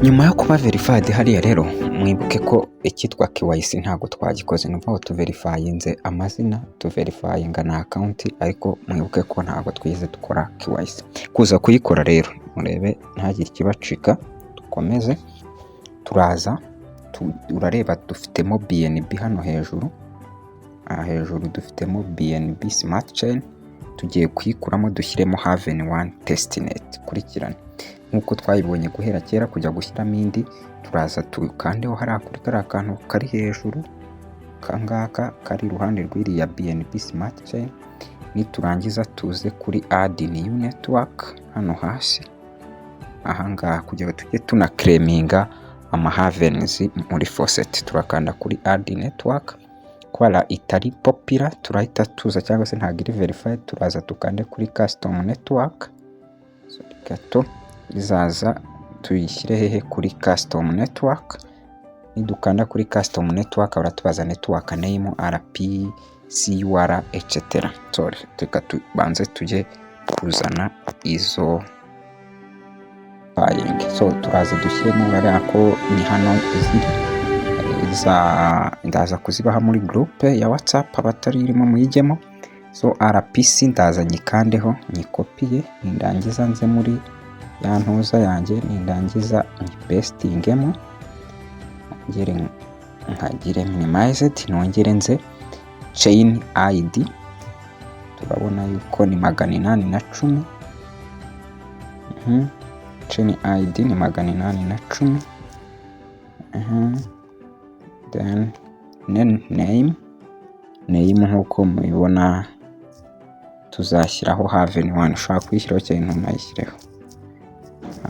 Nyuma yo kuba verified hariya rero, mwibuke ko icyitwa KYC ntabwo twagikoze. Ni ukuvuga ngo tuverifayinze amazina, tuverifayinga na account, ariko mwibuke ko ntabwo twigeze dukora KYC. Kuza kuyikora rero, murebe ntagire ikibacika, dukomeze. Turaza urareba dufitemo BNB hano hejuru. Aha hejuru dufitemo BNB Smart Chain, tugiye kuyikuramo dushyiremo Haven 1 testnet. Kurikirane nk'uko twayibonye guhera kera. Kujya gushyiramo indi, turaza tukandeho hariya kuri kariya kantu kari hejuru kangaka kari iruhande rw'iriya BNB Smart Chain. Niturangiza tuze kuri add new network hano hasi ahangaha, kugira ngo tujye tunaclaiminga ama havens muri faucet. Turakanda kuri add network. Kubera itari popular, turahita tuza, cyangwa se ntabwo iri verified, turaza tukande kuri custom network. Sorry gato, izaza tuyishyire hehe? Kuri custom network. Nidukanda kuri custom network, baratubaza network name, RPC URL, etc. Sorry, reka tubanze tujye kuzana izo buying. So turaza dushyiremo, urareba ko ni hano ziri za, ndaza kuzibaha muri groupe ya WhatsApp, abatari irimo muyijyemo. So RPC ndaza nyikandeho, nyikopiye, nindangiza nze muri ya ntuza yanjye, nindangiza nyipastingemo, nongere nkagire minimized, nongere nze chain ID, turabona yuko ni 810. Chain ID ni 810. Then name nk'uko mubibona tuzashyiraho Haven 1. Ushobora kuyishyiraho cyangwa ntunayishyireho.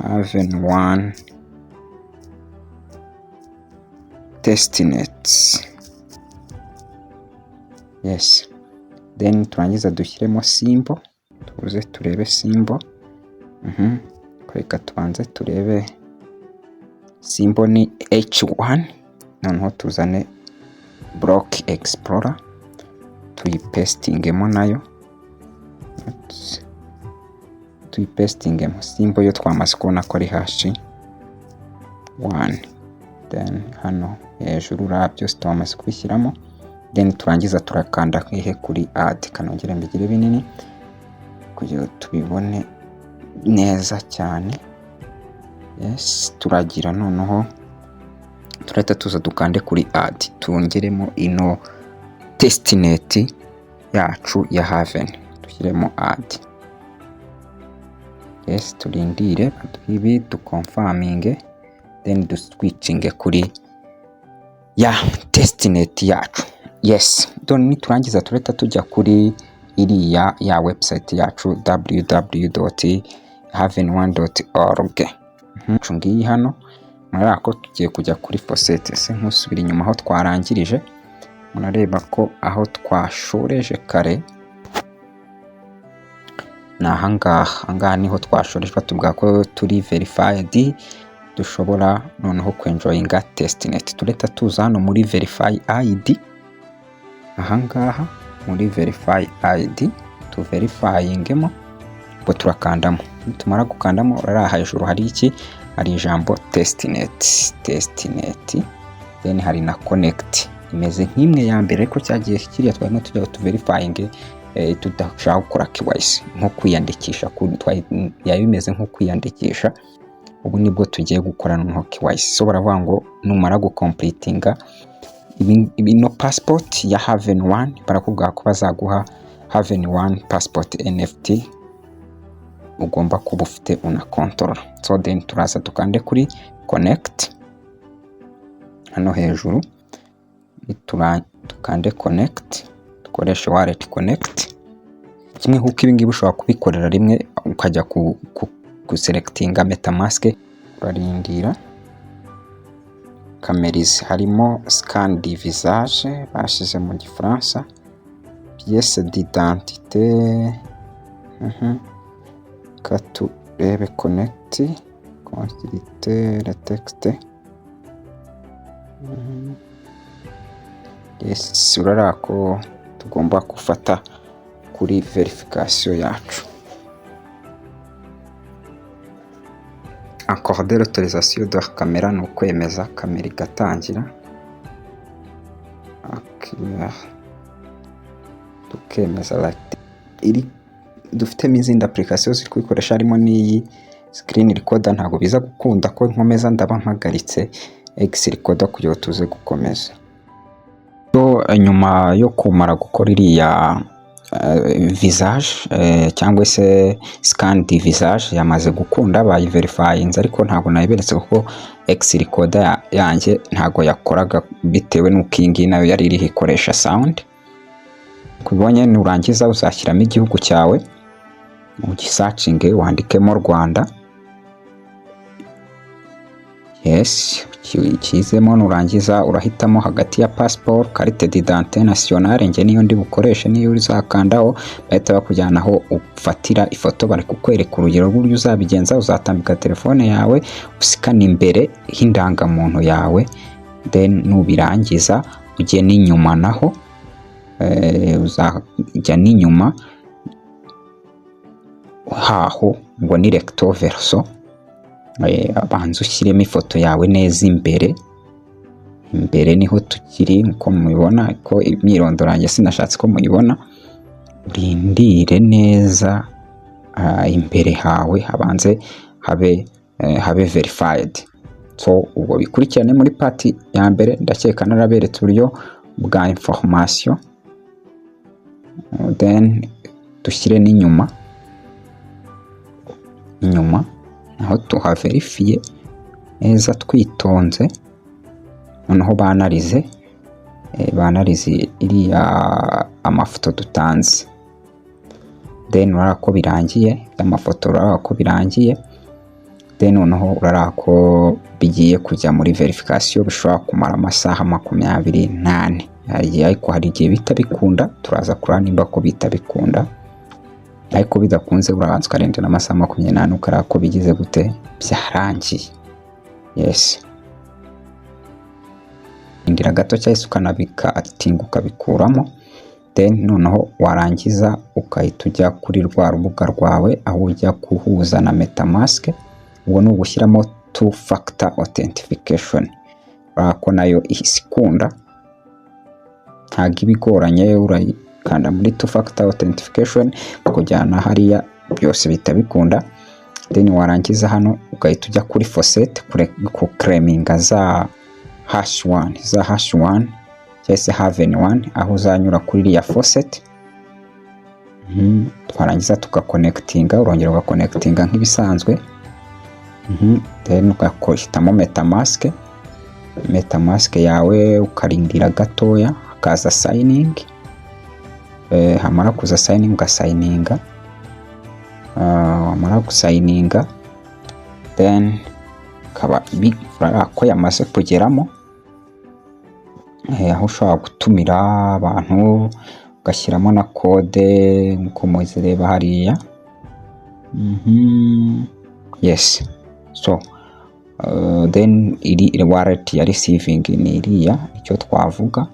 Haven 1 testnet, yes. Then turangiza dushyiremo symbol, tuze turebe symbol. Reka tubanze turebe symbol ni H1, noneho tuzane block explorer tuyipastingemo nayo, tuyipastingemo. Symbol yo twamaze kubona ko ari H1. Then hano hejuru uriya byose twamaze kubishyiramo. Then turangiza turakanda hehe? Kuri add. Kanongere mbigire binini kugira ngo tubibone neza cyane. Yes, turagira noneho turahita tuza dukande kuri add, twongeremo ino testnet yacu ya Haven, dushyiremo add. Yes, turindire baduhe ibi, duconfirminge, then duswitchinge kuri ya testnet yacu. Yes, done. Niturangiza turahita tujya kuri iriya ya website yacu, www.haven1.org. Ngiyi hano, murareba ko tugiye kujya kuri faucet. Ese nkusubira inyuma aho twarangirije, murareba ko aho twashoreje kare ni ahangaha. Ahangaha niho twashoreje batubwira ko turi verified, dushobora noneho kwenjoyinga testnet. Turahita tuza hano muri verify ID, ahangaha muri verify ID tuverifyingemo. Ubwo turakandamo, nitumara gukandamo, urariya hejuru hari iki? Hari ijambo testnet, testnet, then hari na connect, imeze nk'imwe ya mbere, ariko cyagiye kiriya twarimo tujya tuverifyinge tudashaka gukora KYC, nko kwiyandikisha, yaba bimeze nko kwiyandikisha. Ubu nibwo tugiye gukora noneho KYC. So baravuga ngo numara gucompletinga ino passport ya Haven 1, barakubwira ko bazaguha Haven 1 passport NFT ugomba kuba ufite unakontorora. So then turaza dukande kuri connect hano hejuru, dukande connect, dukoreshe wallet connect. Kimwe nk'uko ibi ngibi ushobora kubikorera rimwe, ukajya guselectinga MetaMask, urarindira kamerizi. Harimo scan du visage bashyize mu Gifaransa, pièce d'identité. Reka turebe connect, consulter le texte. Yes, urareba ko tugomba gufata kuri verification yacu. Accorder l'autorisation de caméra, ni ukwemeza kamera igatangira. Okay. Tukemeza like iri. Dufitemo izindi application ziri kuyikoresha, harimo n'iyi screen recorder. Ntabwo biza gukunda ko nkomeza, ndaba mpagaritse X recorder kugira ngo tuze gukomeza. So, nyuma yo kumara gukora iriya visage cyangwa se scan de visage, yamaze gukunda, bayiverifyinze, ariko ntabwo nayiberetse kuko X recorder yanjye ntabwo yakoraga, bitewe n'uko iyi ngiyi nayo yari iriho ikoresha sound. Kubonye, nurangiza uzashyiramo igihugu cyawe, ugisearchinge, wandikemo Rwanda. Yes, ukizemo. Nurangiza urahitamo hagati ya passport, carte d'identité nationale. Njye niyo ndi bukoreshe, niyo uzakandaho bahita bakujyana aho ufatira ifoto. Bari kukwereka urugero rw'uburyo uzabigenza. Uzatambika telefone yawe, uscana imbere h'indangamuntu yawe, then nubirangiza ujye n'inyuma naho, uzajya n'inyuma haho ngo ni recto verso. Abanza ushyiremo ifoto yawe neza imbere. Imbere niho tukiri, nkuko mubibona ko imyirondoro yanjye sinashatse ko muyibona. Urindire neza, imbere hawe habanze habe verified. So ubwo bikurikirane muri part ya mbere, ndakeka naraberetse uburyo bwa information. Then dushyire n'inyuma, inyuma naho tuhaverifiye neza twitonze. Noneho banarize iriya amafoto dutanze. Then urabona ko birangiye, amafoto urabona ko birangiye. Then noneho urabona ko bigiye kujya muri verification, bishobora kumara amasaha 24, ariko hari igihe bita bikunda. Turaza kureba nimba ko bita bikunda, ariko bidakunze urabanza ukarindira amasaha 24, ukareba ko bigize gute, byarangiye. Yes, indira gato cyangwa se ukanabikatinga ukabikuramo. Then noneho warangiza ukahita ujya kuri rwa rubuga rwawe aho ujya kuhuza na MetaMask. Ubwo ni ugushyiramo two factor authentication. Urabona ko nayo ihise ikunda, ntabwo iba igoranye. Urayikanda muri two factor authentication kujyana hariya, byose bihita bikunda. Then warangiza hano ugahita ujya kuri faucet kuclaiminga za H1, za H1 cyangwa se Haven 1, aho uzanyura kuri iriya faucet. Twarangiza tugaconnectinga, urongera ugaconnectinga nk'ibisanzwe. Then ugahitamo MetaMask, MetaMask yawe, ukarindira gatoya hakaza signing. Hamara kuza signing ugasigninga. Wamara gusigninga, then kaba ko yamaze kugeramo, aho ushobora gutumira abantu, ugashyiramo na code nk'uko muzireba hariya. Yes, so then iri wallet ya receiving ni iriya. Icyo twavuga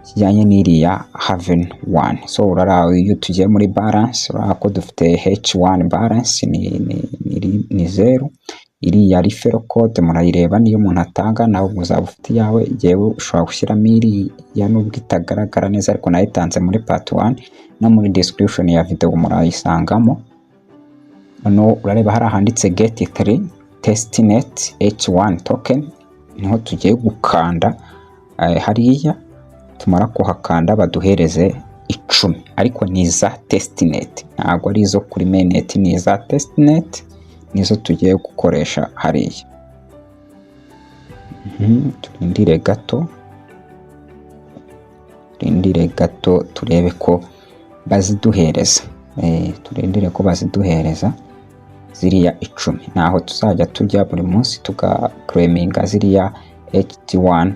kijyanye n'iriya Haven 1, so urara iyo tugiye muri balance, urabona ko dufite H1 balance ni 0. Iriya referral code murayireba, niyo umuntu atanga, nawe uzaba ufite iyawe. Jyewe ushobora gushyiramo iriya nubwo itagaragara neza, ariko nayitanze muri part 1, no muri description ya video murayisangamo. Noneho urareba hari ahanditse get 3 testnet H1 token, niho tugiye gukanda. Hariya tumara kuhakanda baduhereze 10, ariko ni iza testnet, ntabwo ari izo kuri mainnet, ni iza testnet, nizo tugiye gukoresha hariya. Turindire gato, turindire gato turebe ko baziduhereza. Turindire ko baziduhereza ziriya 10, naho tuzajya tujya buri munsi tugaclaiminga ziriya HT1.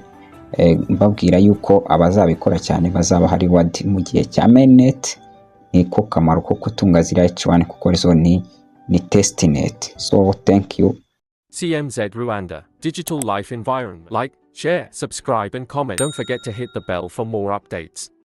Mbabwira yuko abazabikora cyane bazaba hari reward mu gihe cya mainnet. Niko kamaro ko gutunga ziriya H1, kuko zo ni testnet. So thank you. CMZ Rwanda, Digital Life Environment. Like, share, subscribe, and comment. Don't forget to hit the bell for more updates.